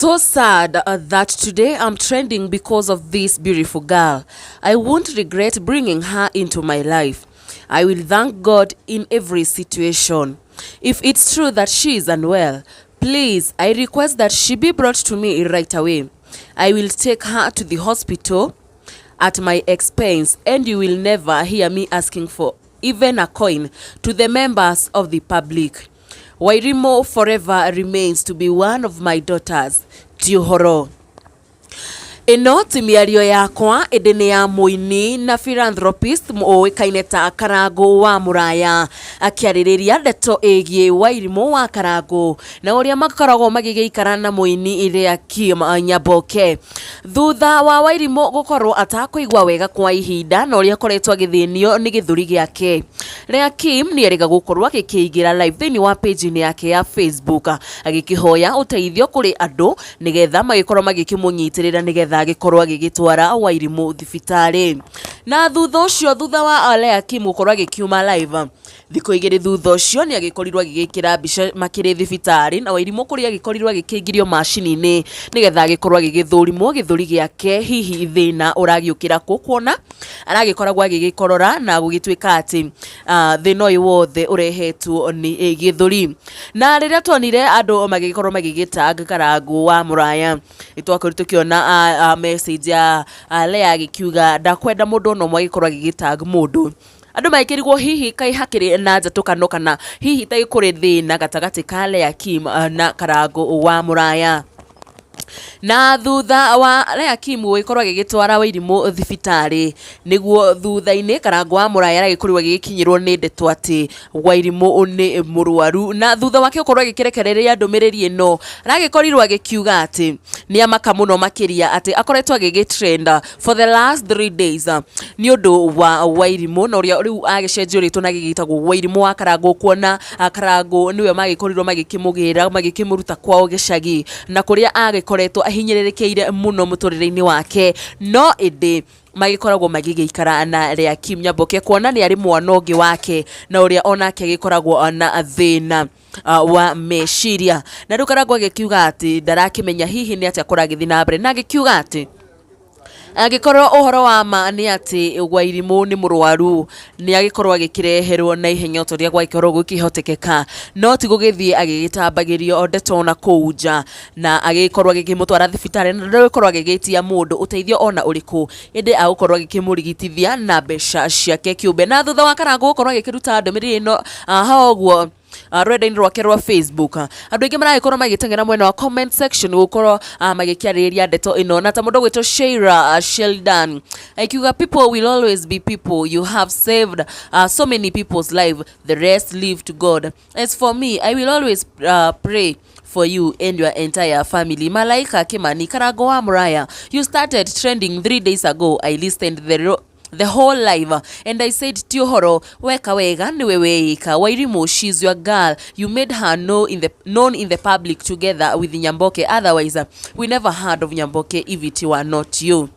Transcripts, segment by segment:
So sad that today I'm trending because of this beautiful girl. I won't regret bringing her into my life. I will thank God in every situation. If it's true that she is unwell, please, I request that she be brought to me right away. I will take her to the hospital at my expense, and you will never hear me asking for even a coin to the members of the public. Wairimu forever remains to be one of my daughters. Ti ũhoro. Ĩno ti mĩario yakwa, ĩndĩ nĩ ya mũini na philanthropist ũĩkaine ta Karangũ wa Mũraya, akĩarĩrĩria ndeto ĩgiĩ Wairimũ wa Karangũ na ũrĩa makoragwo magĩgĩikara na mũini Leah Kim Nyaboke. Thutha wa Wairimũ gũkorwo atakũigua wega kwa ihinda na ũrĩa akoretwo agĩthĩnio nĩ gĩthũri gĩake, Leah Kim nĩ erĩga gũkorwo agĩkĩingĩra live thĩinĩ wa page-inĩ yake ya Facebook, agĩkĩhoya ũteithio kũrĩ andũ nĩgetha magĩkorwo magĩkĩmũnyitĩrĩra nĩgetha agĩkorwo agĩgĩtwara Wairimũ thibitarĩ. Na thutha ũcio, thutha wa Leah Kim gũkorwo agĩkiuma live, thikũ 2 thutha ũcio nĩ agĩkorirwo agĩgĩkĩra mbica makĩrĩ thibitarĩ na Wairimũ, kũrĩa agĩkorirwo agĩkĩingĩrio macini-inĩ nĩgetha agĩkorwo agĩgĩthũrimwo gĩthũri gĩake, hihi thĩna ũragĩũkĩra kũ, kuona aragĩkoragwo agĩgĩkorora na gũgĩtuĩka atĩ thĩna ũyũ wothe ũrehetwo nĩ gĩthũri. Na rĩrĩa tuonire andũ magĩgĩkorwo magĩgĩtag Karangũ wa Mũraya, nĩ twakorirwo tũkĩona message ya Leah agĩkiuga ndakwenda mũndũ ona ũmwe agĩkorwo agĩgĩtag mũndũ. Andũ magĩkĩrigwo hihi kaĩ hakĩrĩ na njatũkano, kana hihi ta kũrĩ thĩna gatagatĩ ka Leah Kim na Karangũ wa Mũraya. Na thutha wa Leah Kim gũgĩkorwo agĩgĩtwara Wairimũ thibitarĩ, nĩguo thutha-inĩ Karangũ wa Mũraya aragĩkorirwo agĩgĩkinyĩrwo nĩ ndeto atĩ Wairimũ nĩ mũrwaru. Na thutha wake gũkorwo agĩkĩrekereria ndũmĩrĩri ĩno, aragĩkorirwo agĩkiuga atĩ nĩ amaka mũno makĩria atĩ akoretwo agĩgĩtrend for the last 3 days nĩ ũndũ wa Wairimũ, na ũrĩa rĩu agĩcenjio rĩtwa na gĩgĩtagwo Wairimũ wa Karangũ, kuona Karangũ nĩwe magĩkorirwo magĩkĩmũgĩra, magĩkĩmũruta kwao gĩcagi na kũrĩa agĩkoretwo ahinyĩrĩrĩkĩire mũno mũtũrĩre-inĩ wake. No ĩndĩ magĩkoragwo magĩgĩikara na Leah Kim Nyaboke, kuona nĩ arĩ mwana ũngĩ wake na ũrĩa onake agĩkoragwo na thĩna wa meciria. Na rĩu Karangũ agĩkiuga atĩ ndarakĩmenya hihi nĩ atĩa kũragĩthiĩ na mbere, na agĩkiuga atĩ angĩkorwo ũhoro wa ma nĩ atĩ Wairimũ nĩ mũrwaru, nĩ agĩkorwo agĩkĩreherwo na ihenya o ta ũrĩa gwagĩkorwo gũkĩhotekeka, no ti gũgĩthiĩ agĩgĩtambagĩrio ndeto na kũu nja na agĩkorwo agĩkĩmũtwara thibitarĩ, na ndagũkorwo agĩgĩtia mũndũ ũteithio ona ũrĩkũ, ĩndĩ agũkorwo agĩkĩmũrigitithia na mbeca ciake kĩũmbe. Na thutha wa Karangũ gũkorwo agĩkĩruta ndũmĩrĩri ĩno ha ũguo rũrenda-inĩ rwake rwa Facebook, andũ aingĩ maragĩkorwo magĩteng'era mwena wa comment section gũkorwo magĩkĩarĩrĩria ndeto ĩno, na ta mũndũ ũgwĩtwo Sheila Sheldon akiuga, "People will always be people. You have saved so many people's life. The rest leave to God. As for me, I will always pray for you and your entire family." Malaika Kimani, "Karango wa Muraya, you started trending 3 days ago. I listened the whole live and I said, 'Ti ũhoro, weka wega nĩwe weika.' Wairimu, she's your girl. You made her known in the public together with Nyamboke. Otherwise, we never heard of Nyamboke if it were not you."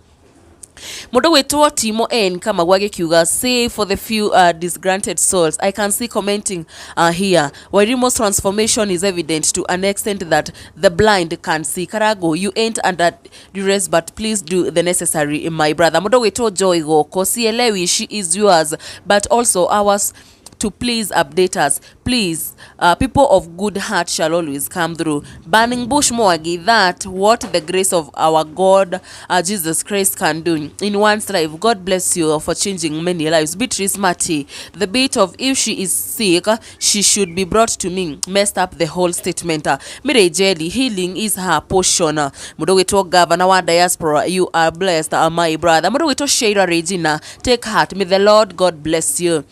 Mũndũ gwĩtwo Timo N Kamau agĩkiuga, "Save for the few disgruntled souls I can see commenting here. Wairimu's transformation is evident to an extent that the blind can see. Karago, you ain't under duress, but please do the necessary, my brother." Mũndũ gwĩtwo Joy Goko, "Sielewi. She is yours but also ours to please update us, please. People of good heart shall always come through." Burning Bush Mwagi, "That what the grace of our God Jesus Christ can do in one's life. God bless you for changing many lives." Beatrice Mati, "The bit of 'if she is sick she should be brought to me' messed up the whole statement." Mary Jelly, "Healing is her portion." Mũndũ gwĩtwo Governor wa Diaspora, "You are blessed, my brother." Mũndũ gwĩtwo Sheila Regina, "Take heart. May the Lord God bless you."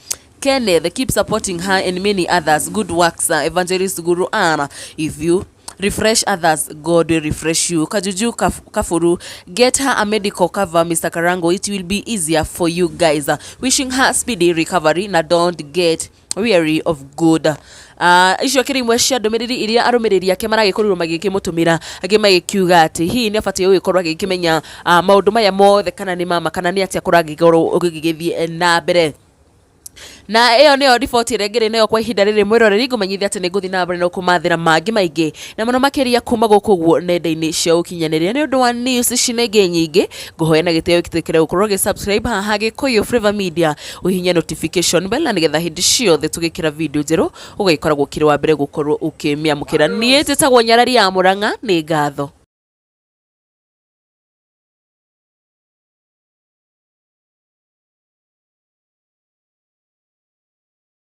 Kenneth, "Keep supporting her and many others. Good works." Evangelist Guru Anna, "If you refresh others, God will refresh you." Kajuju Kafuru, "Get her a medical cover, Mr. Karango. It will be easier for you guys. Wishing her speedy recovery." Na don't get weary of good. Icio kĩrĩ imwe cia ndũmĩrĩri iria arũmĩrĩri ake maragĩkorirwo magĩkĩmũtũmĩra, angĩ magĩkiuga atĩ hihi nĩ abatiĩ gũgĩkorwo agĩkĩmenya maũndũ maya mothe kana nĩ mama, kana nĩ atĩa kũragĩkorwo gũgĩgĩthiĩ na mbere. Na ĩyo nĩyo riboti ĩrĩa ngĩrĩ nayo kwa ihinda rĩrĩ mwĩroreri, ngũmenyithia atĩ nĩ ngũthiĩ na mbere na kũmathĩra mangĩ maingĩ na mũno makĩria kuma gũkũ ũguo nenda-inĩ cia ũkinyanĩria. Nĩ ũndũ wa news ici na ingĩ nyingĩ, ngũhoya na gĩtĩo gĩtĩkĩre gũkorwo ũgĩ subscribe haha Gĩkũyũ Flavour Media, ũhihinye notification bell na nĩgetha hĩndĩ ciothe tũgĩkĩra video njerũ ũgagĩkoragwo ũkĩrĩ wa mbere gũkorwo ũkĩmĩamũkĩra. Niĩ njĩtagwo Nyarari ya Mũrang'a, nĩ ngatho.